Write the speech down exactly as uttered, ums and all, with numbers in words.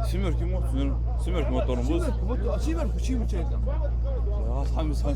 Семёрки мо, семёр-, семёрки мотор мо. Семёрки мо, а семёрки чьи мо чайка? Алхамис хан.